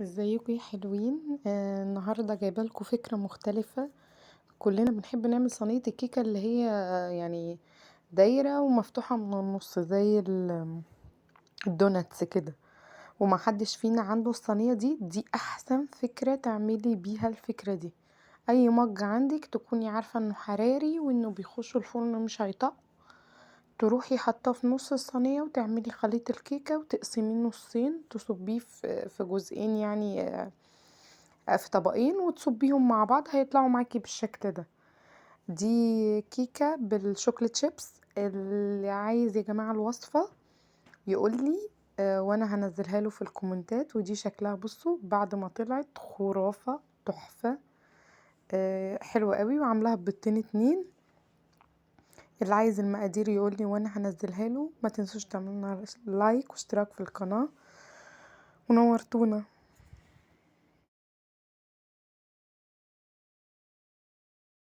ازيكم يا حلوين؟ النهارده جايبه لكم فكرة مختلفة. كلنا بنحب نعمل صينية الكيكه اللي هي يعني دايرة ومفتوحه من النص زي ال donuts كده، وما حدش فينا عنده الصينية دي. دي احسن فكرة تعملي بيها الفكرة دي. اي mug عندك تكوني عارفه انه حراري وانه بيخش الفرن مش هيطق، تروحي حاطاه في نص الصينية وتعملي خليط الكيكه وتقسميه نصين، تصبيه في جزئين يعني في طبقين وتصبيهم مع بعض، هيطلعوا معاكي بالشكل ده. دي كيكة بال chocolate chips. اللي عايز يا جماعة الوصفة يقولي وانا هنزلها له في الكومنتات. ودي شكلها بصوا بعد ما طلعت خرافه تحفة، حلوة قوي، وعاملاها ببيضتين 2. اللي عايز المقادير يقولي وانا هنزلها له. ما تنسوش تعملوا like واشتراك في القناة، ونورتونا.